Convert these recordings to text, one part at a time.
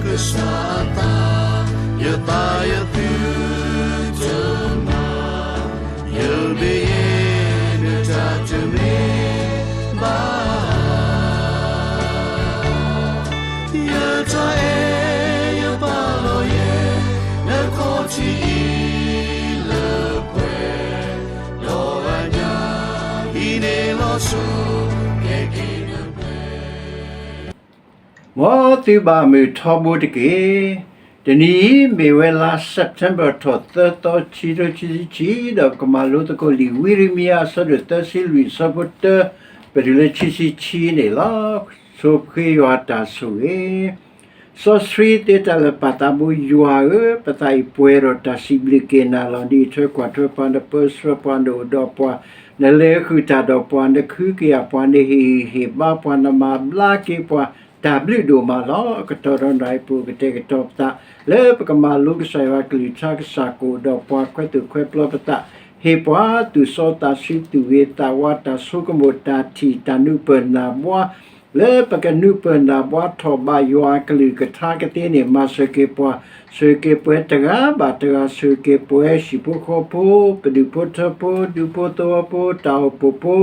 ကစၢ်အသး, ယသးယသုတမၤ, ယမ့ၢ်ယဲ နတၢ်တမ့ၢ်ဘၣ် ယတၢ်အဲၣ်ယပာ်လီၤယဲ နခီၣ်ထံးအံၤလၢပှဲၤ, ဒီးအညၣ်အံၤန့ၣ်လီၤဆိ ကဲက့ၤလၢပှဲၤ မ်သုဘၣ်မုာ်ထီဘိတက့ၢ်. တနံၤအံၤမ့ၢ်ဝဲလါ September ထီၣ်သၢသီ ခံထိခံဆံခံ, ဒီးပကမၤလိသကိးလံာ်ဝံယံးရမံယၤ အဆၢဒိၣ်သၢဆံလွံၢ် အဆၢဖိတၢ ပတုၤလၢခံဆံခံန့ၣ်လီၤ. ဆိဖှ့ယွၤတၢ်ဆိၣ်ဂ့ၤ စီဆှံသ့တၢ်လၢာ်ပၢ်သးဘိယွၤဧၢ, ပသးအံၤပှဲၤဒီးတၢ်စံးဘျုးက့ၤနၤလီၤ. နအံးထွဲကွၢ်ထွဲပှၤ, နပၢဆှၢပှၤ, နအိၣ်ဒီးပှၤ, နလဲၤဃုာ်တၢ်ဒီးပှၤ, နကဟုကယာ်ပှၤ, နဟ့ၣ်ဂံၢ်ဟ့ၣ်ဘါပှၤ, နမၤဘျါက့ၤပှၤ, တၢ်ဘျုးဒိၣ်မးလီၤ. အကတီၢ်ဒီးနၢ်ဟ့ၣ်ပူၤ ကတဲာ်ကတီၤပသး လၢပကမၤလိကစၢ်ယွၤအကလုၢ်ကထါ, ကစၢ်ကအိၣ်ဒီးပှၤ, ခွဲးသူၣ်ခွဲးပျီပသး, ဟ့ၣ်ပှၤသူၣ်စီသးဆှံ, သူၣ်ဂ့ၤသးဝါ, တၢ်ဆိကမိၣ်တၢ်ထံၣ်, တၢ်နုာ်ပၢၢ်နၢ်ဘှါ လၢပကနုာ်ပၢၢ်နၢ်ဘှါထီၣ်ဘးယွၤအကလုၢ်ကထါကသ့န့ၣ် မၤစၢၤက့ၤပှၤ, စၢၤက့ၤပှၤတဂၤဘၣ်တဂၤ, စၢၤက့ၤပှၤဟံၣ်ဖိဃီဖိ, ပဒူၣ်ဖိထၢဖိ, ဒူဖိသဝီဖိ, တၢ်အိၣ်ဖှိၣ်ဖိ,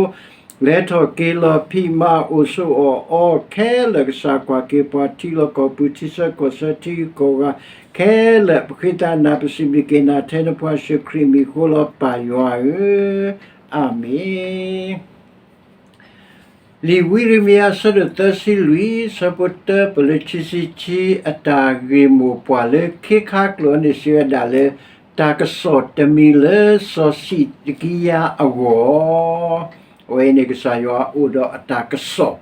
လဲၤထီၣ်က့ၤလီၤ, ဖံးမၤအိၣ်ဆိးအီၣ်အီခဲလၢာ်, ကစၢ်ကွၢ်က့ၤပှၤ, ထံလီၢ်ကီၢ်ပူၤ, ထံဆၢကီၢ်ဆၢ, ထံဂုၤကီၢ်ဂၤခဲလၢာ်, ပဃ့သးနၤ, ပစံးဘျုးက့ၤနၤထဲနဖိယ့ၣ်ၡူးခရံာ်အမံၤအဃိလီၤ, ပၢ်ယွၤဧၢ, အၤမ့ၣ်. လံာ်ဝံယံးရမံယၤ အဆၢဒိၣ်သၢဆံလွံၢ်, အဆၢဖိတၢ ပလၢခံဆံခံ, အတၢ်ဂ့ၢ်မိၢ်ပှၢ်လၢခ့ခါကျိာ်န့ၣ် စံးဝဲဒၣ်လၢ တၢ်ကစီၣ်တမံၤလၢစီၤစံးတကံယါအဂီၢ်, အဝဲအံၤန့ၣ် ကစၢ်ယွၤအိၣ်ဒီးအတၢ်ကစီၣ်,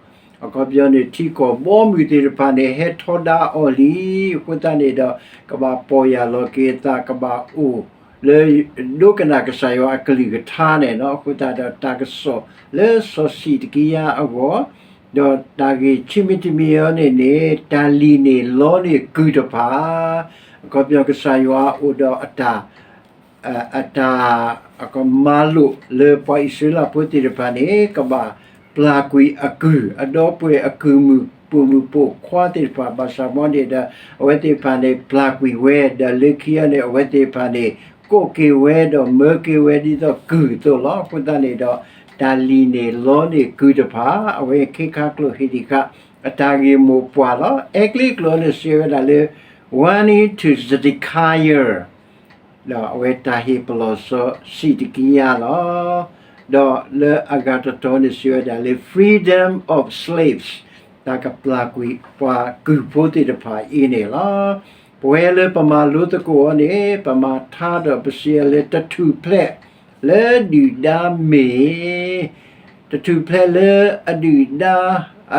အခီပညီန့ၣ် ထံကီၢ်ဘီမုၢ်သ့ၣ်တဖၣ်န့ၣ် ဟဲထီဒါအီၤလံ, အဃိသတးန့ၣ်ဒီး ကဘၣ်ပီၢ်ယၢ်လီၤက့ၤအသး, ကဘၣ်အိၣ်လၢ ဒိကနၣ်ကစၢ်ယွၤအကလုၢ်ကထါန့ၣ်လီၤ. အဃိသတးဒီး တၢ်ကစီၣ်လၢစီၤစံးတကံယါအဂီၢ်, ဒီးတၢ်ဂ့ၢ်ခံမံၤတမံၤအံၤန့ၣ်န့ၣ် တၢ်လံၣ်န့ၢ်လီန့ၢ်ကုၢ်တဖၣ်, အခီပညီ ကစၢ်ယွၤအိၣ်ဒီးအတၢ် အတၢ် မၤလိာ်လၢပှၤအံၣ်စရ့လးဖိသ့ၣ်တဖၣ်န့ၣ် ကဘၣ်ပျၢ်ကွံာ်အကုၢ်, အဒီပုၢ်ဝဲၢ်အကုၢ်မုၣ် ပိာ်မုၣ်ပိာ်ခွါသ့ၣ်တဖၣ်, ဘၣ်ဆၣ်မ်န့ၣ်ဒီး အဝဲသ့ၣ်တဖၣ်န့ၣ် ပျၢ်ကွံာ်ဝဲ, ဒီးလၢခံအံၤန့ၣ် အဝဲသ့ၣ်တဖၣ်န့ၣ် ကိးက့ၤဝဲဒီးမၢက့ၤဝဲဒ်သိးကုၢ်အသိးလီၤ. အဃိသတးန့ၣ်ဒီး တၢ်လံၣ်န့ၢ်လီန့ၢ်ကုၢ်တဖၣ်, အဝဲခ့ခါကျိာ်ဟ့ၣ်ဒံးဃာ် အတၢ်ဂ့ၢ်မိၢ်ပှၢ်လီၤ. အဲကလံးကျိာ်န့ၣ် စံးဝဲဒၣ်လၢ warning to Zedekiah ဒီးအဝဲတၢ်ဟ့ၣ်ပလီၢ်စီၤစံးတကံယါလီၤ. ဒီးလၢအဂၤတတီၤန့ၣ် စံးဝဲဒၣ်လၢ freedom of slaves တၢ်ကပျၢ်ကွံာ်ပှၤကုၢ်ဖိသ့ၣ်တဖၣ်အံၤန့ၣ်လီၤ. ပဝဲလၢပမၤလိသကိးအီၤန့ၣ် ပမၤထါဒီးပစံးအီၤလၢ တထူၣ်ဖျဲးလၢဒုၣ်ဒါမ့ၢ် တထူၣ်ဖျဲးလၢအဒုၣ်ဒါ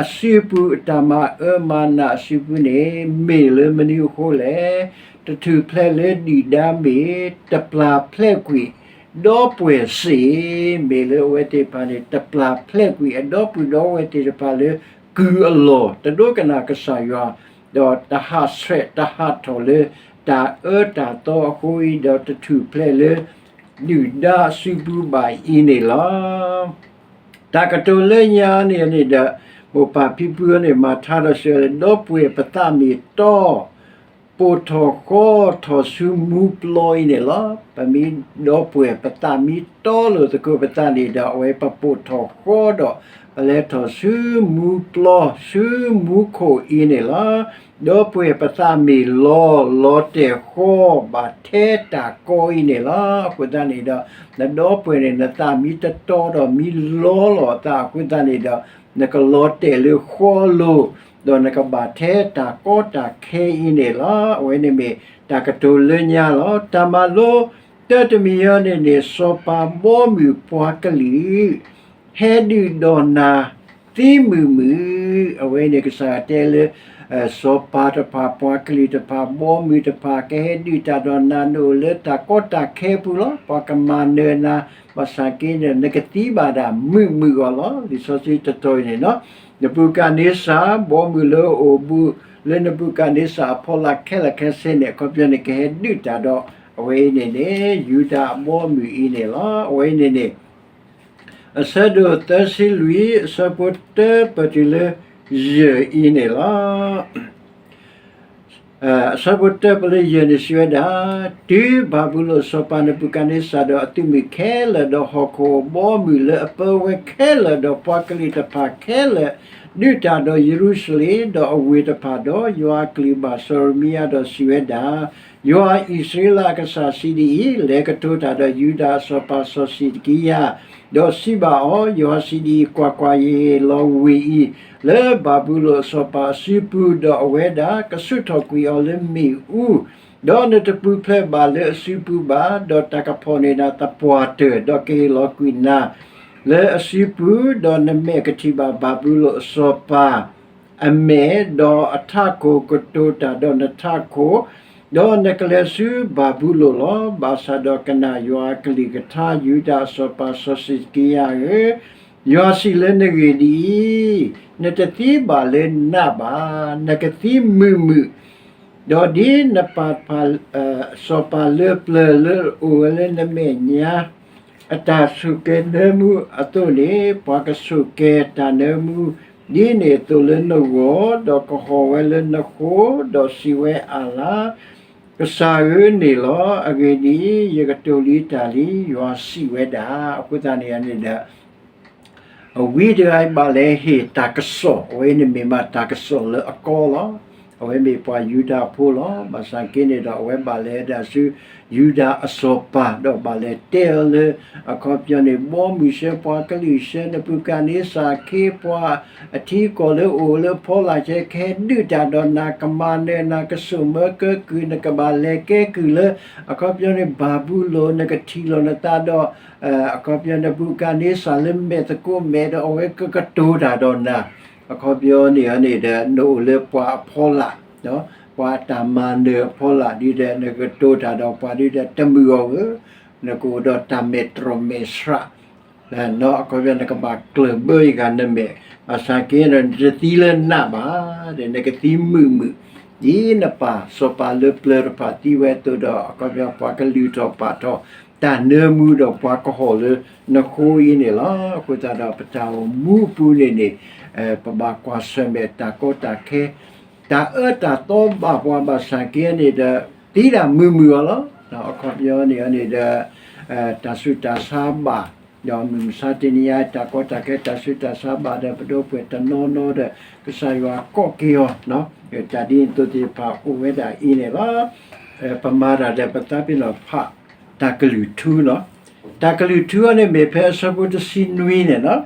အစုပူၤ အတၢ်မၤအၢမၤနးအစုပူၤန့ၣ် မ့ၢ်လၢမနုၤအဃိလဲၣ်. တထူၣ်ဖျဲးလၢဒုၣ်ဒါမ့ၢ် တပျၢ်ဖျဲးကွံာ်ဒီပုၢ်ဝဲၢ်စ့ၢ်, မ့ၢ်လၢအဝဲသ့ၣ်တဖၣ်န့ၣ် တပျၢ်ဖျဲးကွံာ်အဒီပုၢ်ဒီဝဲၢ်သ့ၣ်တဖၣ်လၢကုၢ်အလီၢ် တဒိကနၣ်ကစၢ်ယွၤ ဒီးတဟးဆှဲးတဟးထီၣ်လၢတၢ်အၢတၢ်သီအဃိအံၤ ဒီးတထူၣ်ဖျဲးလၢဒုၣ်ဒါအစုပူၤဘၣ်အံၤန့ၣ်လီၤ. တၢ်ကတိၤလၢညါန့ၣ်န့ၣ်ဒီး မိၢ်ပၢ်ဖံဖုန့ၣ် မၤထါဒီးစံးလၢ ဒီပုၢ်ဝဲၢ်ပသးမ့ၢ်တီ ပိာ်ထီၣ်ဃီထီၣ်ဆူမူပျီအံၤန့ၣ်လီၤ. ပမ့ၢ်ဒီပုၢ်ဝဲၢ်ပသးမ့ၢ်တီလိာ်သကိးပသးန့ၣ်ဒီး အဝဲပပိာ်ထီၣ်ဃီဒီး ပလဲၤထီၣ်ဆူမူပျီ ဆူမူခိၣ်အံၤန့ၣ်လီၤ. ဒီပုၢ်ဝဲၢ်ပသးမ့ၢ်လီ လီၤတဲာ်ဃီ ဘၣ်ထဲတၢ်ကီအံၤန့ၣ်လီၤ. အဃိသတးန့ၣ်ဒီး နဒီပုၢ်ဝဲၢ်န့ၣ် နသးမ့ၢ်တတီဒီးမ့ၢ်လီလိာ်အသးအဃိသတးန့ၣ်ဒီး နကလီၤတဲာ်လၢဃီလိၤ ဒီးနကဘၣ်ထဲတၢ်ကီတၢ်ခဲအံၤန့ၣ်လီၤ. အဝဲန့ၣ်မ့ၢ်တၢ်ကတိၤလၢညါလီၤ. တၢ်မၤလိတၢတမံၤအံၤန့ၣ်န့ၣ် စီၤပၤဘီမုၢ်ပှၤကလုာ် ဟဲဒုၣ်ဒီးနၤသံမုာ်မုာ်, အဝဲန့ၣ်ကစၢ်ယွၤတဲလၢ စီၤပၤတဖၣ် ပှၤကလုာ်တဖၣ် ဘီမုၢ်တဖၣ် ကဟဲဒုၣ်တၢ်ဒီးနၤ နအိၣ်လၢတၢ်ကီတၢ်ခဲပူၤလီၤ. ပှၤကမၤနၢၤနၤ ဘၣ်ဆၣ်က့န့ၣ် နကသံဘၣ်ဒၣ်မုာ်မုာ်အီၤလီၤ. လံာ်စီဆှံတတီၤအံၤန့ၣ်လီၤ. နဘူၤခၣ်န့စၢ် ဘီမုၢ်လၢအအိၣ်ဘူး လၢနဘူၤခၣ်န့စၢ်အဖီလာ်ခဲလၢာ်ခဲဆ့န့ၣ် အခီပညီန့ၣ် ကဟဲဒုၣ်တၢ်ဒီး အဝဲအံၤန့ၣ်န့ၣ် ယူဒၤအဘီမုၢ်အံၤန့ၣ်လီၤ. အဝဲအံၤန့ၣ်န့ၣ် အဆၢဒိၣ်သၢဆံလွံၢ် အဆၢဖိတၢပတုၤလၢယဲၢ်အံၤန့ၣ်လီၤ. အဆၢဖိတၢပလၢယဲၢ်န့ၣ်စံးဝဲဒၣ်, တုၤဘၤဘူလိၣ်အစီၤပၤနဘူၤခၣ်နံစၢ်ဒီးအသုးမုၢ်ခဲလၢာ် ဒီးဟီၣ်ခိၣ်အဘီအမုၢ်လၢအပၢဝဲခဲလၢာ်ဒီးပှၤကလုာ်တဖၣ်ခဲလၢာ် ဒုးတၢ်ဒီးယရူၤၡလ့ၣ်, ဒီးအဝ့ၢ်တဖၣ်ဒီး ယွၤအကလုၢ်ဘၣ်စီၤယရမံယၤဒီးစံးဝဲဒၣ်, ယွၤအံၣ်စရ့လးအကစၢ်စံးဒ်အံၤ, လဲၤကတိၤတၢ်ဒီးယူဒၤအစီၤပၤစီၤစံးဒကံယၤ, ဒီးစံးဘၣ်အီၤ, ယွၤစံးဒ်အံၤ, ကွၢ်ကွၢ်, ယဟ့ၣ်လီၤဝ့ၢ်အံၤ လၢဘၤဘူလိၣ်အစီၤပၤအစုပူၤ, ဒီးအဝဲဒၣ်ကဆူၣ်ထီၣ်ကွံာ်အီၤလၢမ့ၣ်အူ, ဒီးနတပူၤဖျဲးဘၣ်လၢအစုပူၤဘၣ်, ဒီးတၢ်ကဖီၣ်န့ၢ်နၤသပှၢ်တၢၢ်, ဒီးကဟ့ၣ်လီၤကွံာ်နၤလၢအစုပူၤ, ဒီးနမဲာ်ကထံၣ်ဘၣ်ဘၤဘူလိၣ်အစီၤပၤ အမဲာ်, ဒီးအထးခိၣ်ကတိၤတၢ်ဒီးနထးခိၣ်, ဒီးနကလဲၤဆူဘၤဘူလိၣ်လီၤ. ဘၣ်ဆၣ်ဒီးကနၣ်ယွၤအကလုၢ်ကထါ, ယူဒၤအစီၤပၤစီၤစံးဒကံယၤဧၢ, ယွၤစံးလၢနဂ့ၢ်ဒ်အံၤ, နတသံဘၣ်လၢနးဘၣ်, နကသံမုာ်မုာ်, ဒီးဒ်နပၢ်တဖၣ် စီၤပၤလၢပျၢၤလၢအအိၣ်ဝဲလၢနမဲာ်ညါ အတၢ်ဆိၣ်ကဲၤနၢမူအသိးန့ၣ်, ပှၤကဆိၣ်ကဲၤတၢ်နၢမူဒ်န့ၣ်အသိးလၢနဂီၢ်, ဒီးကဟီၣ်ဝဲလၢနဃိ, ဒီးစံးဝဲအါလၢ်, ကစၢ်ဧၢန့ၣ်လီၤ. အဂ့ၢ်ဒ်အံၤ, ယကတိၤလံတၢ်လံ, ယွၤစံးဝဲဒၣ်. အဃိသတးန့ၣ်န့ၣ်ဒီး အဝံတဂၤအံၤဘၣ်လဲၤဟ့ၣ်တၢ်ကစီၣ်, အဝဲန့ၣ်မ့ၢ်မးတၢ်ကစီၣ်လၢအကီလီၤ. အဝဲမ့ၢ်ပှၤယူဒၤဖိလီၤ. ဘၣ်ဆၣ်က့န့ၣ်ဒီး အဝဲဘၣ်လဲၤဒၣ်ဆူယူဒၤအစီၤပၤ, ဒီးဘၣ်လဲၤတဲအီၤလၢ အခီပညီန့ၣ် ဘီမုၢ်စၢၤပှၤကလုာ်စၢၤ နဘူၤခၣ်နံစၢ်ခ့ပှၤ အထံအကီၢ်လၢအိၣ်လၢဖီလာ်ဆဲး ကဟဲဒုးတၢ်ဒီးနၤ ကမၤနၢၤနၤ ကစိာ်မၢကၢကုၢ် နကဘၣ်လဲၤကဲကုၢ်လၢ အခီပညီန့ၣ် ဘၤဘူလိၣ် နကထံၣ်လိာ်နသးဒီး အခီပညီ နဘူၤခၣ်နံစၢ်လၢမဲာ်သကိးမဲာ်ဒီး အဝဲကကတိၤတၢ်ဒီးနၤ, အခီပညီန့ၣ်န့ၣ်ဒီး နအိၣ်လၢပှၤအဖီလာ်, ပှၤအတၢ်မၤနၢၤအဖီလာ်ဒ်ဒီး နကကတိၤတၢ်ဒီးပှၤဒ်ဒီး တမုာ်အီၤဧၢ, နကအိၣ်ဒီးတၢ်မဲာ်တြီမဲာ်ဆှး အခီပညီ နကဘၣ်ကျၢၢ်ဘၢယဂၤနမဲာ်, ဘၣ်ဆၣ်က့ဒီး နတသံလၢနးဘၣ်, ဒီးနကသံမုာ်မုာ်, ဒ်နပၢ်စီၤပၤလၢပျၢၤတဖၣ်သံဝဲအသိးဒီး အခီပညီ ပှၤကလုၢ်ထီၣ်ပာ်ထီၣ် တၢ်နၢမူဒီးပှၤကဟီၣ်လၢနဃိအံၤန့ၣ်လီၤ. အဃိသတးဒီး ပတၢ်အိၣ်မူအပူၤန့ၣ်န့ၣ် ပဘၣ်ကွၢ်ဆၢၣ်မဲာ်တၢ်ကီတၢ်ခဲ တၢ်အၢတၢ်သီဘၣ်ပှၤဘၣ်ဆၣ်က့န့ၣ်ဒီး သံဒၣ်မုာ်မုာ်အီၤလီၤ. အခီပညီန့ၣ်န့ၣ်ဒီး တၢ်ဆူးတၢ်ဆါဘၣ်, ဒီးမုၢ်မဆါတနံၤညါ တၢ်ကီတၢ်ခဲ တၢ်ဆူးတၢ်ဆါဘၣ်ဒီး ပဒီပုၢ်ဝဲၢ်တနီၤနီၤဒီး ကစၢ်ယွၤကိးက့ၤအီၤ, တၢ်ဒ်န့ၣ်အသိးသ့ၣ်တဖၣ်အိၣ်ဝဲဒၣ်အံၤန့ၣ်လီၤ. ပမၤတၢ်ဒီး ပသးပ့ၤနီၣ်ဖး တၢ်ကလုၢ်ထူလီၤ. တၢ်ကလုၢ်ထူအံၤန့ၣ် မ့ၢ်ဖဲအဆၢဖိတဆံနွံန့ၣ်လီၤ.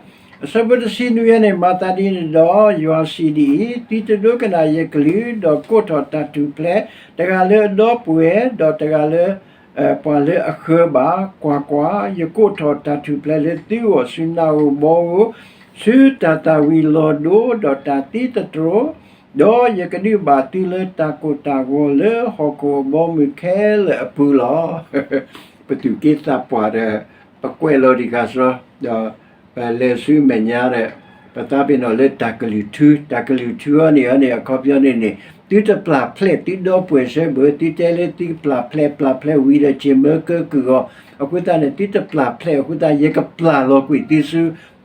အဆၢဖိတဆံနွံအံၤန့ၣ် မၤသးဒ်န့ၣ်ဒီး ယွၤစံးဒ်အံၤ, သုတဒိကနၣ်ယကလုၢ်, ဒီးကိးထီၣ်တၢ်ထူၣ်ဖျဲး, တဂၤလၢအဒီပုၢ်ဝဲၢ်, ဒီးတဂၤလၢ ပှၤလၢအဃၢၤဘၣ်, ကွၢ်ကွၢ်, ယကိးထီၣ်တၢ်ထူၣ်ဖျဲးလၢသုဂီၢ်ဆူနၢ်ဧိၤဘီဧိၤ, ဆူတၢ်သၣ်ဝံၤလီၤဒိ ဒီးတၢ်သံသတြိာ်, ဒီးယကဒုးဘၣ်သုလၢတၢ်ကိၢ်တၢ်ဂီၤလၢဟီၣ်ခိၣ်အဘီအမုၢ်ခဲလၢာ်အပူၤလီၤ. ပသူၣ်က့သးပှၢ်ဒီး ပကွဲးလီၤတံၢ်ဃာ်စရီ, ဒီး ပလဲၤဆူမဲာ်ညါဒီး ပသးပ့ၤနီၣ်လၢတၢ်ကလုၢ်ထူ, တၢ်ကလုၢ်ထူအံၤန့ၣ်န့ၣ် အခီပညီန့ၣ်န့ၣ် သုတပျၢ်ဖျဲးသုဒီပုၢ်ဝဲၢ်စဲဘူး, သုတဲလၢသုကပျၢ်ဖျဲး, ပျၢ်ဖျဲးဝံၤဒီး ဆ့ၣ်မၢကၢကုၢ်အီၤ, အဃိသတးန့ၣ် သုတပျၢ်ဖျဲးအဃိသတး ယကပျၢ်လီၤကွံာ်သုဆူ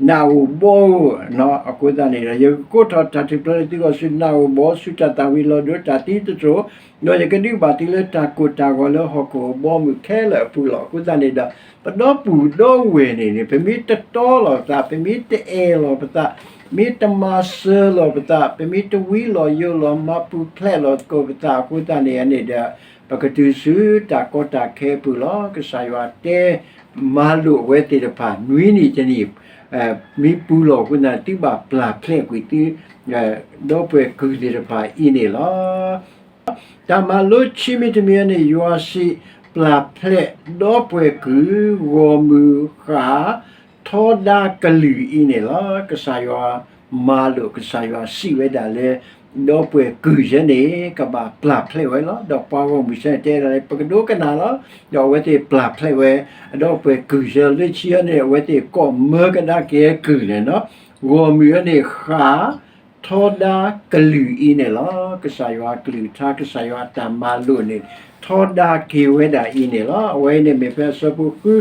နၢ်ဧိၤဘီဧိၤ, အဃိသတးန့ၣ်ဒီး ယကကိးထီၣ်တၢ်ထူၣ်ဖျဲးလၢသုဂီၢ်ဆူနၢ်ဧိၤဘီ, ဆူတၢ်သၣ်ဝံၤလီၤဒိ တၢ်သံသတြိာ်, ဒီးယကဒုးဘၣ်သုလၢတၢ်ကိၢ်တၢ်ဂီၤလၢဟီၣ်ခိၣ်အဘီအမုၢ်ခဲလၢာ်အပူၤလီၤ. အဃိသတးန့ၣ်ဒီး ပဒီပုၢ်ဒီဝဲၢ်န့ၣ်န့ၣ် ပမ့ၢ်တတီလီၤပသး, ပမ့ၢ်တအဲၣ်လီၤပသး, မ့ၢ်တမၤစၢၤလီၤပသး, ပမ့ၢ်တဝံလီၤယိလီၤ မၤပူၤဖျဲးလီၤသကိးပသးအဃိသတးန့ၣ်န့ၣ်ဒီး ပကတုၤဆူတၢ်ကီတၢ်ခဲအပူၤလီၤ. ကစၢ်ယွၤတဲမၤလိာ်အဝဲသ့ၣ်တဖၣ် နွံနံၤတနံၤ မ့ၢ်ပူၤလီၤအဃိသတး သုဘၣ်ပျၢ်ဖျဲးကွံာ်သု ဒီပုၢ်ဝဲၢ်ကုၢ်သ့ၣ်တဖၣ်အံၤန့ၣ်လီၤ. တၢ်မၤလိခံမံၤတမံၤန့ၣ် ယွၤစံးပျၢ်ဖျဲးဒီပုၢ်ဝဲၢ်ကုၢ် ဂီၢ်မုၢ်ဃၢ် ထီဒါကလုၢ်အံၤန့ၣ်လီၤ. ကစၢ်ယွၤမၤလိာ် ကစၢ်ယွၤစံးဝဲဒၣ်လၢ ဒီပုၢ်ဝဲၢ်ကုၢ်ယဲန့ၣ် ကဘၣ်ပျၢ်ဖျဲးဝဲလီၤ. ဒီးပှၤဂီၢ်မုၢ်စဲန့ၣ် တဲဒၣ်လၢ ပကဒိကနၣ်လီၤ. ဒီးအဝဲသ့ၣ်ပျၢ်ဖျဲးဝဲ အဒီပုၢ်ဝဲၢ်ကုၢ်ယဲလၢခံန့ၣ် အဝဲသ့ၣ်ကိးမၢကဒါက့ၤကုၢ်န့ၣ်လီၤ. ဂီၢ်မုၢ်အံၤန့ၣ် ဃၢ် ထီဒါကလုၢ်အံၤန့ၣ်လီၤ. ကစၢ်ယွၤကလုၢ်ကထါ ကစၢ်ယွၤအတၢ်မၤလိာ်န့ၣ် ထီဒါက့ၤဝဲဒၣ်အံၤန့ၣ်လီၤ. အဝဲအံၤန့ၣ်မ့ၢ်ဖဲအဆၢဖိဃု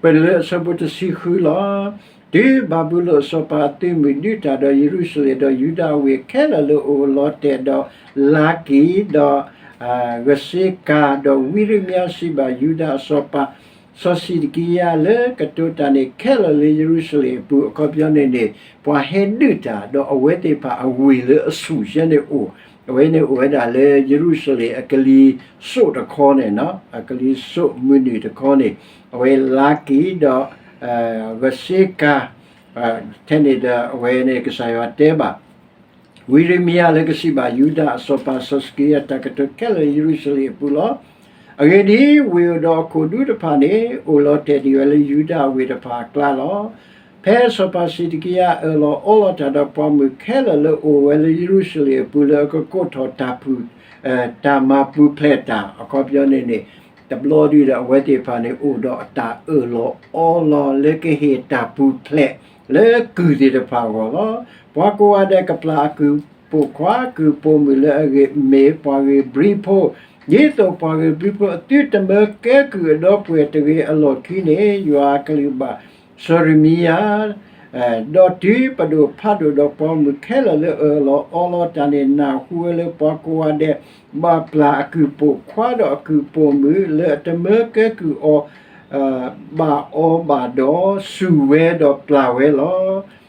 ပလၢအဆၢဖိတဆံဃုလီၤ. တုၤဘၤဘူလိၣ်အစီၤပၤအသုးမုၢ်ဒုးတၢ်ဒီးယရူၤၡလ့ၣ် ဒီးယူဒၤအဝ့ၢ်ခဲလၢာ်လၢအအိၣ်အလီၤတဲာ်ဒီးလါက့ၤ, ဒီး ယစ့ကၤ, ဒီးဝံရမံယၤစံးဘၣ်ယူဒၤအစီၤပၤ စီၤစံးဒကံယၤလၢကတိၤတၢ်န့ၣ်ခဲလၢာ်လၢယရူၤၡလ့ၣ်အပူၤ, အခီပညီန့ၣ်န့ၣ် ပှၤဟဲဒုးတၢ် ဒီးအဝဲသ့ၣ်တဖၣ်အဝ့ၢ်လၢအဆူၣ်ယဲန့ၣ်အိၣ်, အဝဲန့ၣ်အိၣ်ဝဲဒၣ်လၢယရူၤၡလ့ၣ်အကလံၤစိးတခီန့ၣ်, အကလံၤစိးမုၢ်နုာ်တခီန့ၣ်, အဝဲလါက့ၤဒီး ယစ့ကၤ ထဲန့ၣ်ဒီးအဝဲန့ၣ်ကစၢ်ယွၤတဲဘၣ် ဝံရမံယၤလၢကစံးဘၣ်ယူဒၤအစီၤပၤစီၤစံးဒကံယၤ တၢ်ကတိၤခဲလၢာ်လၢယရူၤၡလ့ၣ်အပူၤလီၤ. အဂ့ၢ်ဒ်အံၤ, ဝ့ၢ်အိၣ်ဒီးအခိၣ်ဒူတဖၣ်န့ၣ် အိၣ်လီၤတဲာ်ဒံးဝဲလၢယူဒၤအဝ့ၢ်တဖၣ်အကျါလီၤ. ဖဲစီၤပၤစံးဒကံယၤအၢၣ်လီၤအီလီၤတၢ်ဒီးပှၤမုၣ်ခဲလၢာ်လၢအိၣ်ဝဲလၢယရူၤၡလ့ၣ်အပူၤလၢအကကိးထီၣ်တၢ်ဖုၣ် တၢ်မၤပူၤဖျဲးတၢ် အခီပညီန့ၣ်န့ၣ် တဘျီဒုဒီးအဝဲသ့ၣ်တဖၣ်န့ၣ် အိၣ်ဒီးအတၢ်အၢၣ်လီၤအီလီၤလၢကဟ့ၣ်တၢ်ပူၤဖျဲးလၢကုၢ်သ့ၣ်တဖၣ်အဂီၢ်လီၤ. ပှၤကိးဂၤဒဲးကပျၢ်အကုၢ်ပိာ်ခွါ ကုၢ်ပိာ်မုၣ်လၢအဂ့ၢ် မ့ၢ်ပှၤဂ့ၢ်ဘျံဖိ, ဒ်သိးပှၤဂ့ၢ်ဘျံဖိအသုတမၢကဲကုၢ်အဒီပုၢ်ဝဲၢ်တဂ့ၤအလီၢ်ခံန့ၣ် ယွၤအကလုၢ်ဘၣ်စီၤရမံယၤ ဒီးတုၤပဒိၣ်ဖးဒိၣ်ဒီးပှၤမုၣ်ခဲလၢာ်လၢအၢၣ်လီၤအီလီၤတၢ်န့ၣ် နၢ်ဟူဝဲလၢပှၤကိးဂၤဒဲး ဘၣ်ပျၢ်အကုၢ်ပိာ်ခွါဒီးအကုၢ်ပိာ်မုၣ်လၢအတမၢကဲကုၢ်အီၤ ဘၣ်အီၤဘၣ်ဒီး စူၢ်ဝဲဒီးပျၢ်ဝဲလီၤ.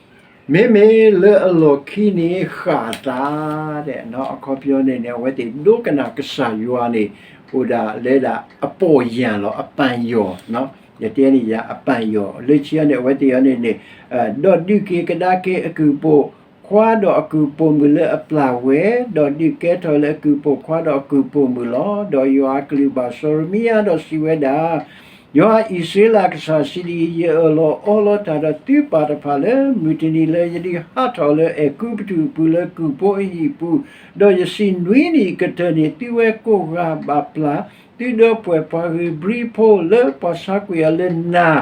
မ့မ့ၢ်လၢအလီၢ်ခံန့ၣ်ဃၣ်အသး အခီပညီန့ၣ်န့ၣ် အဝဲသ့ၣ်ဒိကနၣ်ကစၢ်ယွၤန့ၣ် အိၣ်ဒၣ်လဲဒၣ်အပီၢ်ယၢ်လီၤ အပၢ်ယီၢ် ယတဲန့ၣ်ယၤအပၢ်ယီၢ် လၢခံန့ၣ် အဝဲသ့ၣ်အံၤန့ၣ်န့ၣ် ဒီးဒုးက့ၤကဒါက့ၤအကုၢ်ပိာ်ခွါဒီးအကုၢ်ပိာ်မုၣ်လၢအပျၢ်ဝဲ, ဒီးဒုးကဲထီၣ်လၢအကုၢ်ပိာ်ခွါဒီးအကုၢ်ပိာ်မုၣ်လီၤ. ဒီးယွၤအကလုၢ်ဘၣ်စီၤရမံယၤဒီးစံးဝဲဒၣ်, ယွၤအံၣ်စရ့လးကစၢ်စံးဒ်အံၤ, ယအၢၣ်လီၤအီလီၤတၢ်ဒီးသုပၢ်တဖၣ်လၢ မုၢ်တနံၤလၢယဒုးဟးထီၣ်လၢအဲၤကူပတူးအပူၤလၢကုၢ်ဖိအဟံၣ်ပူၤ, ဒီးယစံးနွံနံၣ်အကတၢၢ်န့ၣ် သုဝဲကိးဂၤဘၣ်ပျၢ် သုဒီပုၢ်ဝဲၢ်ပှၤဂ့ၢ်ဘျံဖိလၢပှၤဆါကွံာ်အီၤလၢနၤ,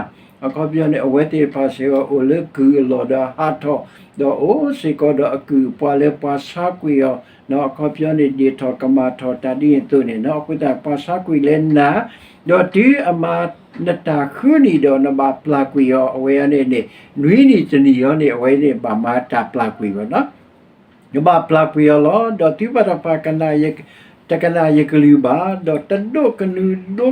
အခီပညီန့ၣ် အဝဲသ့ၣ်တဖၣ်စ့ၢ်ကီးအိၣ်လၢကုၢ်အလီၢ်ဒီးဟးထီၣ်, ဒီးအိၣ်စ့ၢ်ကီးဒီးအကုၢ်အပှၤလၢပှၤဆါကွံာ်အီၤ, အခီပညီန့ၣ် ဒ့ၣ်ထီၣ်ကမၣ်ထီၣ်တၢ်ဒ်န့ၣ်အသိးန့ၣ် အဃိသတးပှၤဆါကွံာ်လၢနၤ, ဒီးတုၤအမၤနတၢ်ဃုနံၣ်ဒီးနဘၣ်ပျၢ်ကွံာ်အီၤ, အဝဲအံၤန့ၣ်န့ၣ် နွံနံၣ်တနံၣ်အံၤန့ၣ် အဝဲန့ၣ်ဘၣ်မၤတၢ်ပျၢ်ကွံာ်အီၤလီၤ. နဘၣ်ပျၢ်ကွံာ်အီၤလီၤ. ဒီးသုပၢ်တဖၣ် တကနၣ်ယကလုၢ်ဘၣ်, ဒီးတဒိးကနူၤ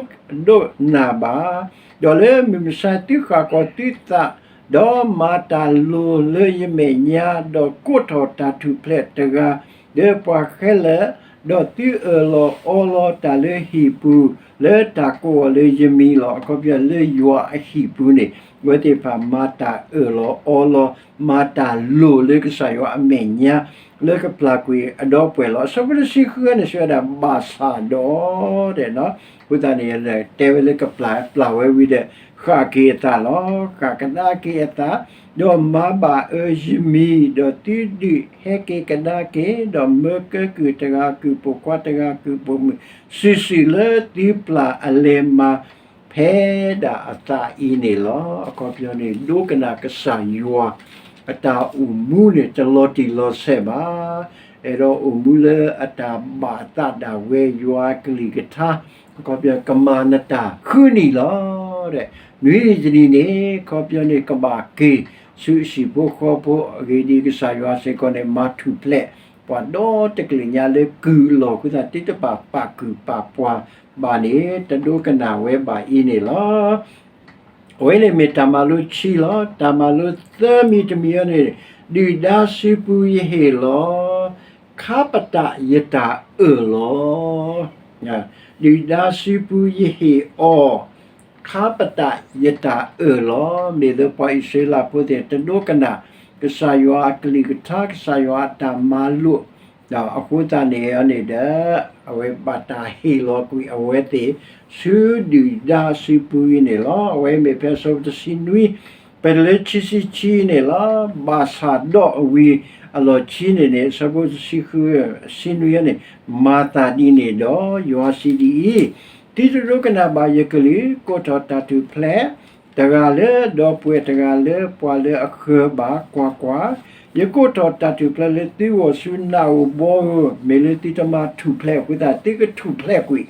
ဒိးနၢ်ဘၣ်, ဒီးလၢမုၢ်မဆါသုဃၣ်ကီၤသုသး, ဒီးမၤတၢ်လိၤလၢယမဲာ်ညါ, ဒီးကိးထီၣ်တၢ်ထူၣ်ဖျဲးတဂၤလၢပှၤခဲလၢာ်, ဒီးသုအၢၣ်လီၤအီလီၤတၢ်လၢဟံၣ်ပူၤ လၢတၢ်ကိးအီၤလၢယမံၤလီၤ. အခီပညီလၢယွၤအဟံၣ်ပူၤန့ၣ် အဝဲသ့ၣ်တဖၣ်မၤတၢ်အၢၣ်လီၤအီလီၤ မၤတၢ်လိၤလၢကစၢ်ယွၤအမဲာ်ညါ လၢကပျၢ်ကွံာ်အဒီပုၢ်ဝဲၢ်လီၤ. အဆၢဖိတဆံဃုန့ၣ် စံးဝဲဒၣ် ဘၣ်ဆၣ်ဒီး အဃိသတးန့ၣ် တဲဝဲလၢကပျၢ် ပျၢ်ဝဲဝံၤဒီး ဃၣ်က့ၤအသးလီၤ. ဃၣ်ကဒါက့ၤအသး, ဒီးမၤဘၣ်အၢယမံၤ, ဒီးသုဒုးဟဲက့ၤကဒါက့ၤ, ဒီးမၢကဲကုၢ်တဂၤ ကုၢ်ပိာ်ခွါတဂၤ ကုၢ်ပိာ်မုၣ် စုာ်စုာ်လၢသုပျၢ်အလဲၤမၤ ဖဲဒၣ်အသးအံၤန့ၣ်လီၤ. အခီပညီန့ၣ် ဒိကနၣ်ကစၢ်ယွၤ အတၢ်အိၣ်မူန့ၣ် တလီၤတံၢ်လီၤဆဲးဘၣ်. အဲၣ်ဒိးအိၣ်မူလၢအတၢ်ဘၣ်အသးဒၣ်ဝဲ ယွၤအကလုၢ်ကထါ အခီပညီ ကမၤနတၢ်ဃုနံၣ်လီၤ. နွံနံၣ်တနံၣ်န့ၣ် အခီပညီန့ၣ် ကဘၣ်က့ၤဆူအဟံၣ်ဖိဃီဖိ အဂ့ၢ်ဒ်အံၤ, ကစၢ်ယွၤစ့ၢ်ကီးန့ၣ် မၤထူၣ်ဖျဲးပှၤဒီတကလုာ်ညါလၢကုၢ်အလီၢ်အဃိသတး သုတဘၣ်ပာ်ကုၢ်ပာ်ပှၤဘၣ်န့ၣ် တဒိကနၣ်ဝဲဘၣ်အံၤန့ၣ်လီၤ. အဝဲန့ၣ်မ့ၢ်တၢ်မၤလိခံလီၤ. တၢ်မၤလိသၢမံၤတမံၤအံၤန့ၣ် ဒုၣ်ဒါစုပူၤယဟ့ၣ်လီၤ, ခါပတာ်ယတၢ်အၢၣ်လီၤ. ဒုၣ်ဒါစုပူၤယဟ့ၣ်အီၤ, ခါပတာ်ယတၢ်အၢၣ်လီၤ. မ့ၢ်လၢပှၤအံၣ်စရ့လးဖိသ့ၣ် တဒိကနၣ် ကစၢ်ယွၤအကလုၢ်ကထါ ကစၢ်ယွၤအတၢ်မၤလိာ် အဃိသတးန့ၣ်န့ၣ်ဒီး အဝဲဘၣ်တၢ်ဟ့ၣ်လီၤကွံာ်အဝဲသ့ၣ် ဆူဒုၣ်ဒါစုပူၤအံၤန့ၣ်လီၤ. အဝဲမ့ၢ်ဖဲအဆၢဖိတဆံနွံ ပတုၤလၢခံဆံခံန့ၣ်လီၤ. ဘၣ်ဆၣ်ဒီးအဝံၤအလီၢ်ခံန့ၣ်န့ၣ် အဆၢဖိတဆံဃု ဆံနွံန့ၣ် မၤသးဒ်န့ၣ်ဒီး ယွၤစံးဒ်အံၤ, သုတဒိကနၣ်ဘၣ်ယကလုၢ် ကိးထီၣ်တၢ်ထူၣ်ဖျဲး တဂၤလၢဒီပုၢ်ဝဲၢ်တဂၤလၢပှၤလၢအဃၢၤဘၣ်, ကွၢ်ကွၢ်, ယကိးထီၣ်တၢ်ထူၣ်ဖျဲးလၢသုဂီၢ်ဆူနးဧိၤဘီဧိၤ, မ့ၢ်လၢသုတမၤထူၣ်ဖျဲးအဃိသတး သုကထူၣ်ဖျဲးကွံာ်.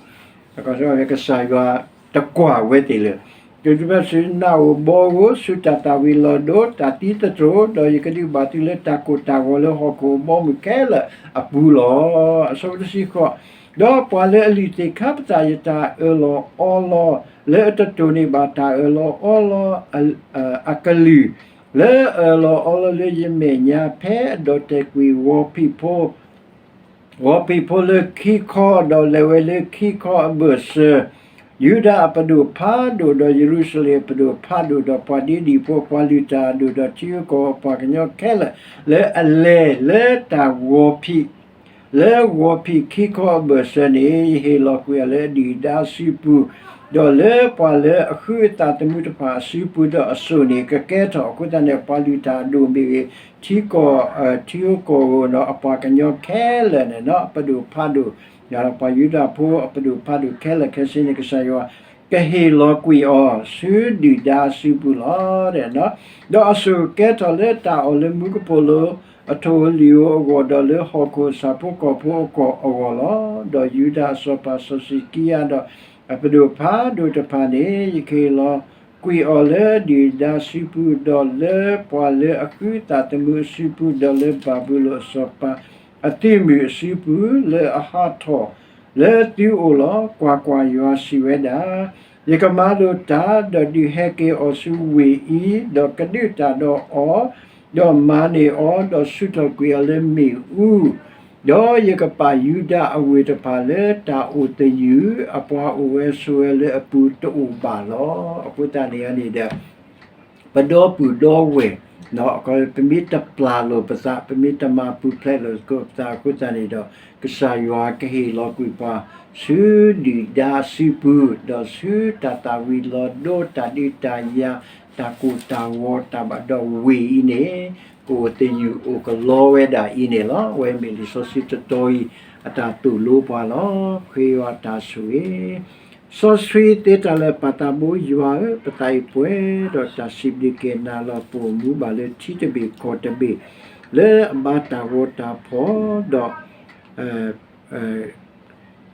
ကစၢ်ယွၤတကွၢ်ဝဲသ့ၣ်လၢၤ တုၤတဖၣ်ဆူနၢ်ဧိၤဘီဧိၤ ဆူတၢ်သၣ်ဝံၤလီၤဒိ တၢ်သံသတြိာ်, ဒီးယကဒုးဘၣ်သုလၢတၢ်ကိၢ်တၢ်ဂီၤလၢဟီၣ်ခိၣ်အဘီအမုၢ်ခဲလၢာ်အပူၤလီၤ. အဆၢဖိတဆံဃိး, ဒီးပှၤလၢအလုၢ်သ့ၣ်ခါပသးယတၢ်အၢၣ်လီၤအီလီၤ လၢအတတိၢ်န့ၢ်ဘၣ်တၢ်အၢၣ်လီၤအီလီၤအကလုၢ်, လၢအအၢၣ်လီၤအီလီၤလၢယမဲာ်ညါ ဖဲအဒိးတဲာ်ကွံာ်ဝီၤဖံးဖိ ဝီၤဖံးဖိလၢခံခီ, ဒီးလဲၤဝဲလၢခံခီအဘၢၣ်စၢၤ, ယူဒၤအပဒိၣ်ဖးဒိၣ်, ဒီးယရူၤၡလ့ၣ်အပဒိၣ်ဖးဒိၣ်, ဒီးပှၤဒ့ဒံၣ်ဖိ, ပှၤလုၢ်တၢ်အဒိၣ်, ဒီးထံဂုၤကီၢ်ဂီၤအပှၤကညီခဲလၢာ်, လၢအလဲၤလၢတၢ်ဝီၤဖံး, လၢဝီၤဖံးခံခီအဘၢၣ်စၢၤန့ၣ်, ယဟ့ၣ်လီၤကွံာ်အီၤလၢအဒုၣ်အဒါအစုပူၤ, ဒီးလၢပှၤလၢအဃုအသးသမူတဖၣ်အစုပူၤ, ဒီးအစိၣ်န့ၣ်ကကဲထီၣ်, အဃိသတးန့ၣ် ပှၤလုၢ်တၢ်အဒိၣ်မ့ၢ်ဂ့ၤ, ထံကီၢ်, ထံဂုၤကီၢ်ဂီၤဒီးအပှၤကညီခဲလၢာ်န့ၣ်, ပဒိၣ်ဖးဒိၣ်, ပှၤယူဒၤဖိအပဒိၣ်ဖးဒိၣ်ခဲလၢာ်ခဲဆ့န့ၣ် ကစၢ်ယွၤကဟ့ၣ်လီၤကွံာ်အီၤဆူဒုၣ်ဒါအစုပူၤလီၤ. ဒီးအစိၣ်ကကဲထီၣ်လၢတၢ်အီၣ်လၢမူကပိာ်လိၤ, အထိၣ်ဧိၤလံာ်ဧိၤအဂီၢ်, ဒီးလၢဟီၣ်ခိၣ်အဆၣ်ဖိကီၢ်ဖိအကီၢ်အဂီၢ်လီၤ. ဒီးယူဒၤအစီၤပၤစီၤစံးကံယၤဒီး အပဒိၣ်ဖးဒိၣ်တဖၣ်န့ၣ်, ယကဟ့ၣ်လီၤကွံာ်အီၤလၢဒုၣ်ဒါအစုပူၤ, ဒီးလၢပှၤလၢအဃုသးသမူအစုပူၤ, ဒီးလၢဘၤဘူလိၣ်အစီၤပၤအသုးမုၢ်အစုပူၤ, လၢအဟးထီၣ်လၢသုအိၣ်လီၤ. ကွၢ်ကွၢ်, ယွၤစံးဝဲဒၣ်, ယကမၤလိာ်တၢ်, ဒီးဒုးဟဲက့ၤအီၤဆူဝ့ၢ်အံၤ, ဒီးကဒုးတၢ်ဒီးအီၤ, ဒီးမၤန့ၢ်အီၤ, ဒီးဆူးထီၣ်ကွံာ်အီၤလၢမ့ၣ်အူ, ဒီးယကပာ်ယူဒၤအဝ့ၢ်တဖၣ်လၢတၢ်အိၣ်သယုၢ်, အပှၤအိၣ်ဝဲဆိးဝဲလၢအပူၤတအိၣ်ဘၣ်လီၤ. အဃိသတးန့ၣ်န့ၣ်ဒီး ပဒီပုၢ်ဒီဝဲၢ်, ပမ့ၢ်တပျၢ်လိာ်ပသး, ပမ့ၢ်တမၤပူၤဖျဲးလိာ်သကိးပသးအဃိသတးန့ၣ်ဒီး, ကစၢ်ယွၤကဟ့ၣ်လီၤကွံာ်ပှၤဆူဒုၣ်ဒါအစုပူၤ, ဒီးဆူတၢ်သၣ်ဝံၤလီၤဒိ, တၢ်ဒုးတၢ်ယၤ, တၢ်ကိၢ်တၢ်ဂီၤ, တၢ်ဘၣ်ဒီးဝ့ၢ်အံၤန့ၣ် ကအိၣ်သယုၢ်အိၣ်ကလီဝဲဒၣ်အံၤန့ၣ်လီၤ. အဝဲမ့ၢ်လံာ်စီဆှံတတီၤအံၤ အတၢ်သိၣ်လိပှၤလီၤ. ဃ့ယွၤတၢ်ဆိၣ်ဂ့ၤ စီဆှံသ့တၢ်လၢာ် ပၢ်သးဘိယွၤဧၢ, ပသးအံၤပှဲၤဒီးတၢ်စံးဘျုးက့ၤနၤလီၤ. ပအိၣ်မူဘၣ်လၢထံတဘ့ၣ်ကီၢ်တဘ့ၣ် လၢအဘါတၢ်ဂီၤတၢ်ဖီၣ်ဒီး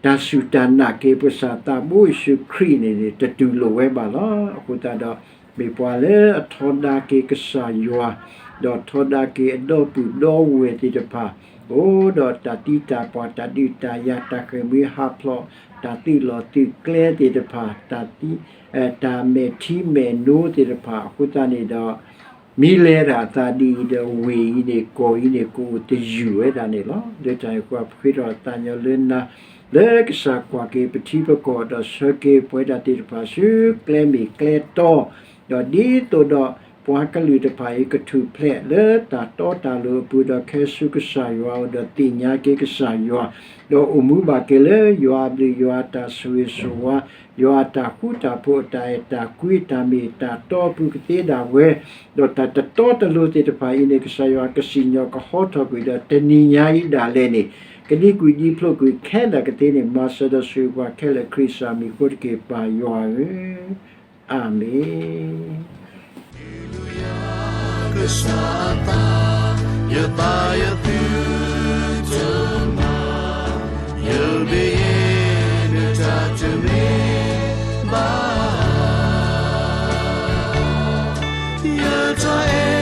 တၢ်စူၢ်တၢ်နာ်က့ၤပကစၢ်သးဘိယ့ၣ်ၡူးခရံာ်န့ၣ်န့ၣ် တတူၢ်လိာ်ဝဲဘၣ်လီၤ. အဃိသတးဒီး မ့ၢ်ပှၤလၢအထီဒါက့ၤကစၢ်ယွၤ, ဒီးထီဒါက့ၤအဒီပုၢ်ဒီဝဲၢ်သ့ၣ်တဖၣ်, အိၣ်ဒီးတၢ်သံတၢ်ပှၢ်, တၢ်ဒုးတၢ်ယၤ, တၢ်ဃ့ၢ်မှံဟးဖျိး, တၢ်သုးလီၢ်သုးကျဲသ့ၣ်တဖၣ်, တၢ်မဲာ်ထံမဲာ်နိသ့ၣ်တဖၣ်, အဃိသတးန့ၣ်ဒီး မ့ၢ်လဲၤတၢ်အသးဒ်အံၤဒီး ဝ့ၢ်အံၤန့ၣ် ကီၢ်အံၤန့ၣ် ကအိၣ်သယုၢ်ဝဲဒၣ်န့ၣ်လီၤ. လၢတၢ်န့ၣ်အဃိ ပဃ့ထီၣ်သးညီလၢနၤ, လၢကစၢ်ကွၢ်က့ၤပထံပကီၢ် ဒီးဆှၢက့ၤပဝဲဒၣ်သ့ၣ်တဖၣ်ဆူကျဲမ့ၢ်ကျဲတီ, ဒီးဒ်သိးဒီးပှၤကလုာ်တဖၣ်အံၤ ကထူၣ်ဖျဲးလၢတၢ်တီတၢ်လိၤအပူၤ, ဒီးခဲဆူကစၢ်ယွၤအအိၣ်, ဒီးသ့ၣ်ညါက့ၤကစၢ်ယွၤ, ဒီးအိၣ်မူဘၣ်က့ၤလၢယွၤအဘျုး, ယွၤအတၢ်ဆိၣ်ဂ့ၤဆိၣ်ဝါ, ယွၤအတၢ်ဃူတၢ်ဖိး, အတၢ်အဲၣ်တၢ်ကွံ, တၢ်မ့ၢ်တၢ်တီအပူၤကသ့ဒၣ်ဝဲ, ဒီးတၢ်တတီတလိၤသ့ၣ်တဖၣ်အံၤန့ၣ် ကစၢ်ယွၤကစံၣ်ညီၣ်ကဟီထီၣ်ကွံာ်ဒီး တနံၤညါအံၤဒၣ်လဲာ်န့ၣ် ကဒံကွံာ်ဒံဖျိးကွံာ်ခဲလၢာ်ကသ့န့ၣ် မၤစၢၤဒီးဆိၣ်ဂ့ၤပှၤခဲလၢာ် ခရံာ်အမံၤအဃိတက့ၢ် ပၢ်ယွၤဧၢ, အၤမ့ၣ်. ကစၢ်အသး, ယသးယသုတမၤ, ယဘျုးယနတၢ်တမ့ၢ်ဘၣ်, ယတၢ်အဲ